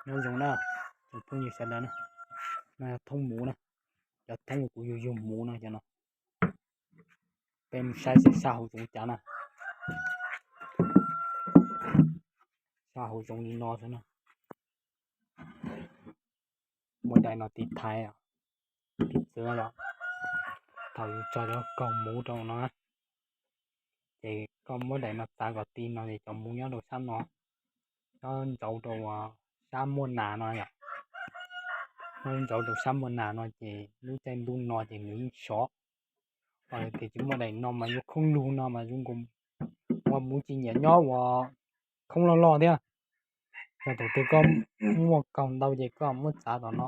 Nyob zoo na, tsoom phooj ywg sawv daws na, no yog thoob muv na, cov thoob uas kuv yug yug muv no cov no. Peb mus saib seb sab hauv zoov cas na. Sab hauv zoov li no xwb na. Muaj daim no tiv thaiv, tiv txwv yom. Thaum yus tso cov kaug muv rau no, ces koj muab daim no txav kom ti no ces cov muv nyob rau sab no, nyob ntxauv rau sab muaj nas no yom. Nyob ntxauv rau sab muaj nas no ces lub caij ntuj no ces nws yeej sov. Tias tsis muaj daim no mas yuav khoob lug no mas zoo nkaus ua muv tsis nyiam nyob ua khoob loj loj thiab. Yog thaum twg koj muaj kaug ntau ces koj muab txav tom no,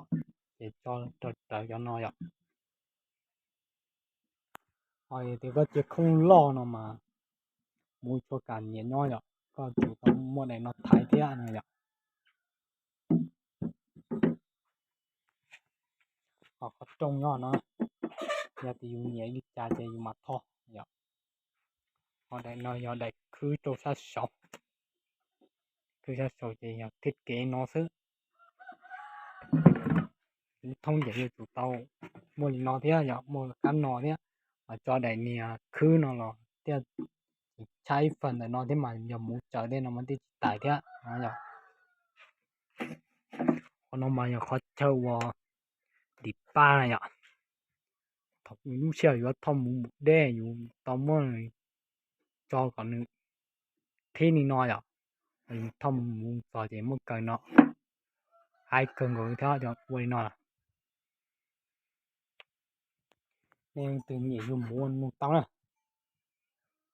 ces tso raws cov no yom. Ho yog tias koj cia khoob loj no mas muv tsis kam nyiam nyob yom, koj tsum tau muaj daim no thaiv thiab no yom. Ho qhov rooj nyob no, yog tias yus nyiam li cas ces yus mam thoj yom. Ho daim no yog daim khwb rau sab saud, khwb sab saud ces yog thiaj kev no xwb. Lub thoob ces yuav tsum tau muaj li no thiab yom, muaj kab no thiab, ho tso daim niag khwb no los thiaj tshaib ib fawm ntawm no thiab mas yog muv tsaws tej no mas thiaj tsis tais thiab yom. Qhov no mas yog qhov chaw uas ntim paj na yom. Thaum lub sij hawm yuav thauj muv mus deb yus tau muab tso kom nws qhib li no yom. Yus thauj muv txog ces muab kaw no, haib kawg nkaus thiab ua li no. Nej leej twg nyiam yug muv nug tau na.